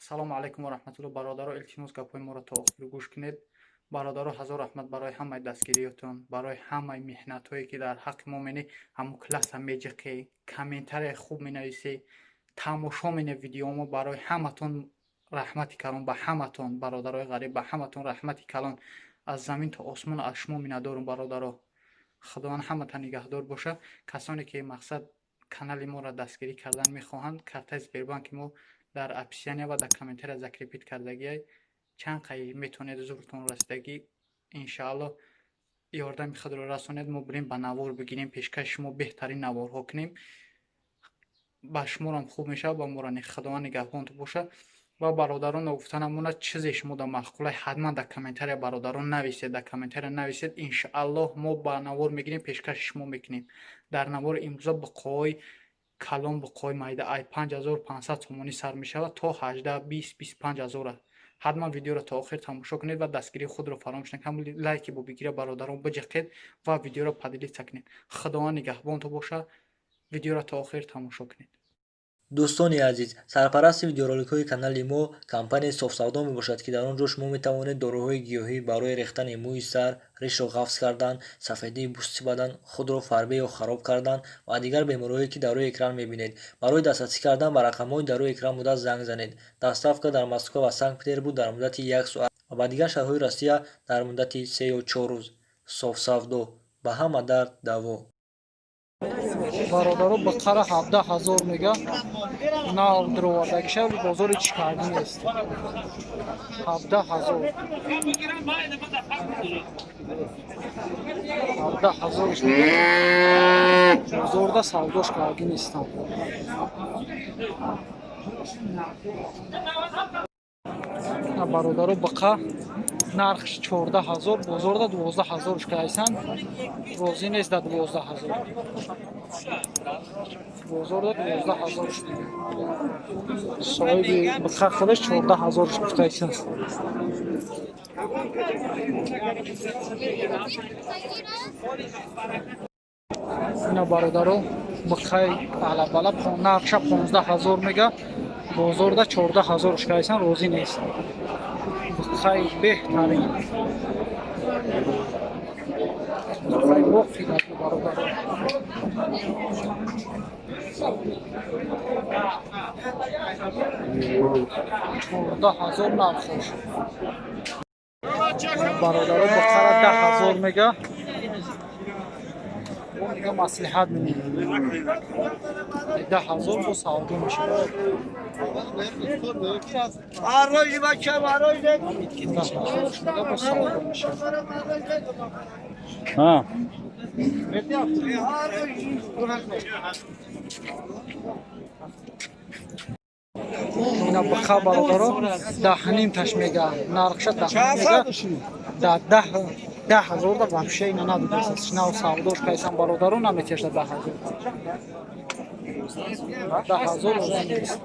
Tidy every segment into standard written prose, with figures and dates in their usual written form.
Ассалому алайкум ва раҳматуллоҳ. Бародаро, илтимос, гапҳои моро то охир гӯш кунед. Бародаро, ҳазор раҳмат барои ҳамаи дастгириётон, барои ҳамаи меҳнатҳое, ки дар ҳаққи мо менӣ, ҳамун класса меҷиқӣ, комментария хуб менависӣ, тамошо мене видеомо. Барои ҳаматон раҳмати калон, ба ҳаматон, бародарои ғариб, ба ҳаматон раҳмати калон. Аз замин то осмон аз шумо миннатдорум, бародаро. Худованд ҳаматон нигаҳдор боша. Касоне ки мақсад канали моро дастгирӣ кардан мехоҳанд, картаи Сбербанки мо дар описания ва дар комментария закрепить кардагиай. Чанд қай метавонед, зуртон расидагӣ, иншааллоҳ, ёрдами худро расонед. Мо бирем, ба навор бигирем, пешкаши шумо беҳтарин наворҳо кунем. Ба шуморам хуб мешавад, ба мора. Худованд нигаҳбонтон боша. Ва бародарон, ногуфта намонад, чизе шумо дар маъқулай, ҳатман дар комментария, бародарон, нависед, дар комментария нависед. Иншааллоҳ, мо ба навор мегирем, пешкаши шумо мекунем. Дар навори имрӯза буқоҳои калон, буқоҳои майда ай 5500 сомонӣ сар мешавад то 18, 20, 25 ҳазора. Ҳатман видеоро то охир тамошо кунед ва дастгирии худро фаромӯш накунед. Лайки бо бигира, бародарон, биҷиқед ва видеоро поделиться кунед. Худованд нигаҳбонтон боша. Видеоро то охир тамошо кунед. Дӯстони азиз, сарпарасти видеороликҳои канали мо компанияи Софсавдо мебошад, ки дар он ҷо шумо метавонед доруҳои гиёҳӣ барои рехтани мӯи сар, ришро ғафз кардан, сафедии пӯсти бадан, худро фарбе ё хароб кардан ва дигар бемориҳое, ки дар рӯи экран мебинед. Барои дастрасӣ кардан ба рақамҳои дар рӯи экран буда занг занед. Доставка дар Москва ва Санкт Петербург дар муддати як соат ва ба дигар шаҳрҳои Россия дар муддати 3 ё 4 рӯз. Софсавдо — ба ҳама дард даво. Бародаро, буқара 17 000 мега, нав дуровардагиша, бозори чӣ кардӣ нест. 17 000, 17 000-ш бозорда савдош кардӣ нестам. Бародаро, буқа нархш 14 000, бозорда 12 000-ш кайсан, розӣ нест. Да 12 000, бозорда 12 000-ш. Соҳиби буқа худаш 14 000-ш гуфтайсан. Ина, бародаро, буқаи алабала нархша 15 000 мега, бозорда 14 000-ш кайсан, розӣ нест. Буқаи беҳтарин, буқаи боқидаги, бародаро, 14 000 нархош. Бародаро, буқара 10 000 мега, мега, маслиҳат менем, 10 000 бо савдо мешавад. 10 000 мега, бо савдо мешавад. Ина буқа, бародаро, даҳним таш мега, нархша даҳним мега. Да 10 000 да вообще ина надудест. Нав савдош кайсан, бародаро, наметешда 10 000. 10 000 розӣ нест.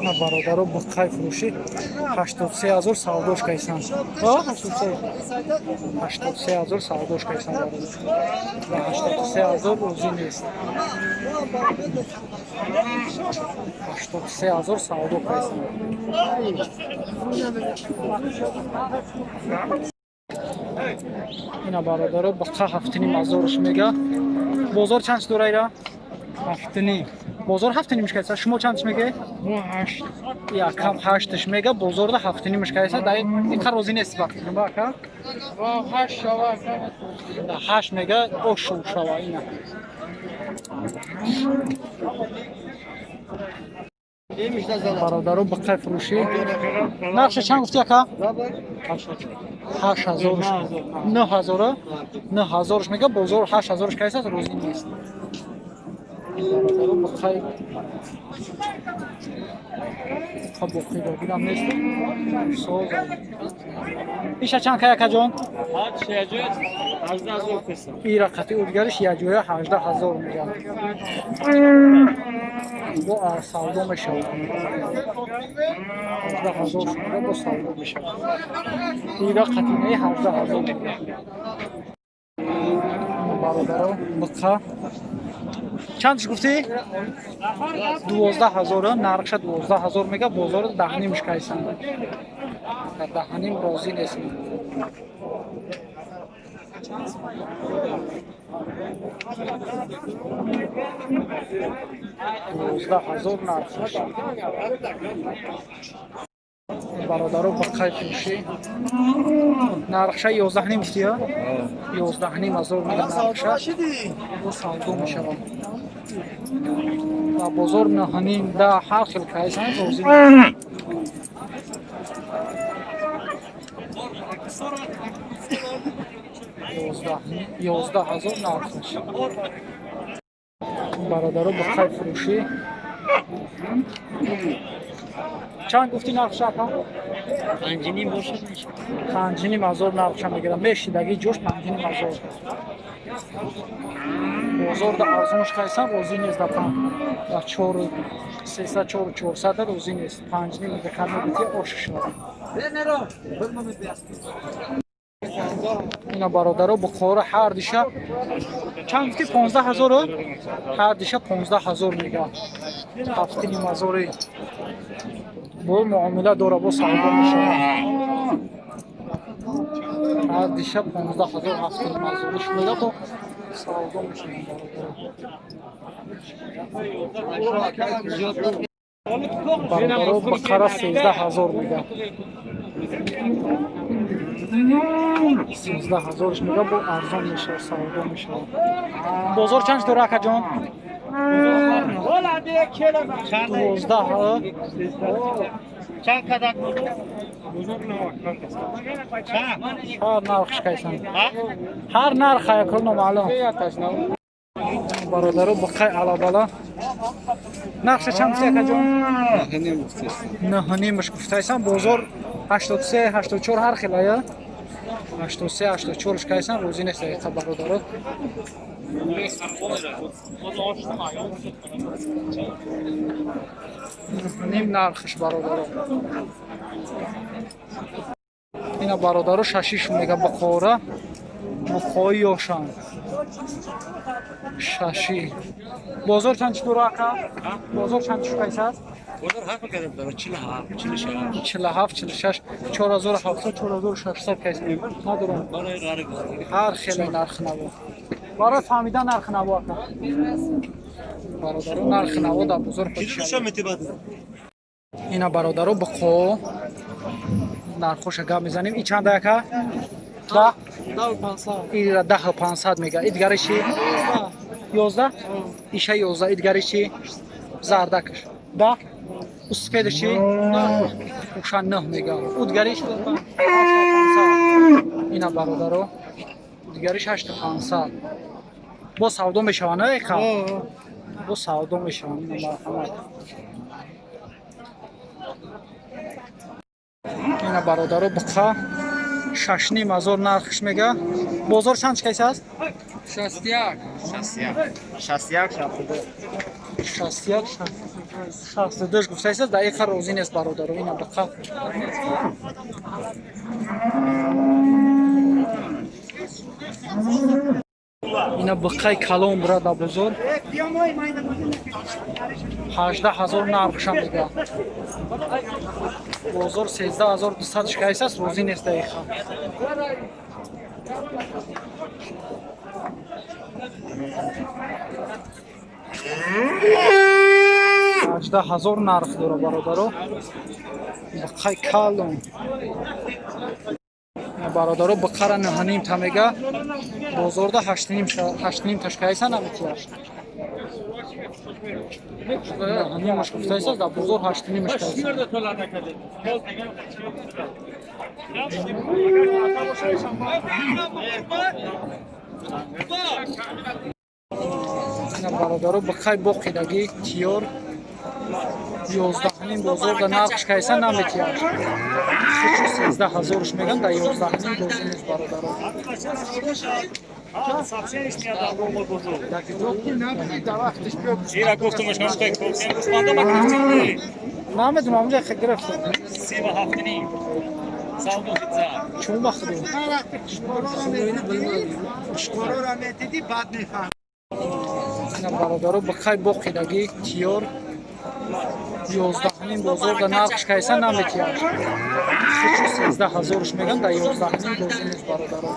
На, бародаро, буққаи фурӯшӣ 83 000 савдош кайсан. 83 000 савдош кайсан, ва 83 000 розӣ нест. 83 000 савдо кайсан. Ина, бародаро, буққа 7,5 ҳазорш мега. Бозор чанд дора ира? 7,5. Бозор 7,5-ш кайса. Шумо чандш меге? Мо 8. Якам 8-ш мега, бозорда 7,5-ш кайса. Да иқа розӣ нест вақт. Бака? Ва 8 шава. Да 8 мега, ошу шава ина. Бародаро, буққаи фурӯшӣ нархша чанд гуфти, ака? 8000, 9000, 9000-ш мега, бозор 8000-ш кайса, розӣ нест. Бародаро, буққаи боқидогирам нест. Соз иша чанд кай, акаҷон? Ира қати удгариш якҷоя 18 000 мега, бо савдо мешавад. 18 000 мега, бо савдо мешавад. Ира қатинаи 18 000 мега. Бародаро, буқа. Чандш гуфтӣ? 12 000, нархша 12 000 мега, бозор 10,5-ш кайсан. 10,5 розӣ нестем. 12 000 нархаш. Бародаро, буқай фурӯшӣ. Нархша 11,5 гуфтия? 11,5 ҳазор мега нархша. Бо савдо мешавад. Дар бозор 9,5, 10 ҳар хел кайсан, розӣ. 11 000 нархаш. Бародаро, буқай фурӯшӣ. Чанд гуфтӣ нархша, ака? 5,5 бошад. 5,5 ҳазор нархша мегирам. Мешидаги ҷош 5,5 ҳазор. Бозор да арзонш кайсан, розӣ нест, да панҷ, да чор сесад, чор чорсад розӣ нест. 5,5 мега, кам мебити ош шавад. Ина бародаро, буқора ҳар диша чанд гуфтӣ? 15 ҳазору? Ҳар диша 15 000 мега. 7,5 ҳазори. Бо муомила дора, бо савдо мешавад. Ҳар диша 15 000, 7,5 ҳазориш мега, бо савдо мешавад, бародаро. Бародаро, бақара 13 000 мега. 13 ҳазорш мега, бо арзон мешавад, савдо мешавад. Бозор чанд дора, акаҷон? 12. Чанд кадак? Ҳар нархш кайсан. Ҳар нарх якул номаълум. Бародаро, буқай алабала. Нархша чанд гуфти, акаҷон? 9,5-ш гуфтайсан, бозор 83, 84 ҳар хел ая. 83, 84-ш кайсан, розӣ нест дақиқа, бародаро. 9,5 нархш, бародаро. Ина бародаро, шашиш мега буқора. Буқои ёшан. Шаши. Бозор чанд чӣ дора, ака? Бозор чанд чӣ кайсад? Бозор ҳар қадар дора 47, 46. 47, 46, 4700, 4600 кайсад. Надорам. Барои ғариб. Ҳар хеле нарх наво. Барои фаҳмидан нарх наво, ака. Бародаро, нарх наво дар бозор Чӣ метибад? Ина бародаро, буқо нархоша гап мезанем. И чанда, ака? Да? Ира 10 500 мега. И дигари чи? 11? Иша 11. И дигари чи? Зардакаш. Да? Успедаш чи? Уша 9 мега. У дигариш 8 500. Ина бародаро. Дигариш 8 500. Бо савдо мешаванд, не, ка? Бо савдо мешаванд. Ина марҳамат. Ина бародаро, буқа 6,5 ҳазор нархш мега. Бозор чанд чӣ кайса аст? 61. 61, 62. 61, 62 гуфтааст, дақиқа розӣ нест, бародаро. Ина буқа. Ина буқаи калон бура дар бозор. 18 000 нархша мега. Бозор 13 200 шикаист аст, розӣ нест дақиқа. 18 000 нарх дора, бародаро. Буқаи калон. Бародаро, буқара 9,5 та мега. Бозорда 8,5 ташкаиса наметияш. 9,5-аш гуфтаиса, дар бозор 8,5-ш кайса. Ина бародаро, буқаи боқидагӣ тиёр 11,5 бозорда нархш кайса наметияш. 13 ҳазорш меган, дар 11,5 розӣ нест, бародаро. Ира гуфтумаш нуштай гуфтам гуфтанда ма гирифтӣ. Намедонам, онҷа хе гирифтам. 37,5. Чун ба худо. Бародаро бақай боқидагӣ тиёр 11.5 бозор да нархш кайса наметиҳад. 13 ҳазорш меган да 11.5 бозор бародаро.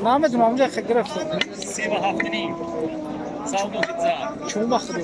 Намедонам онҷа хе гирифтам. 37.5. Чун ба худо.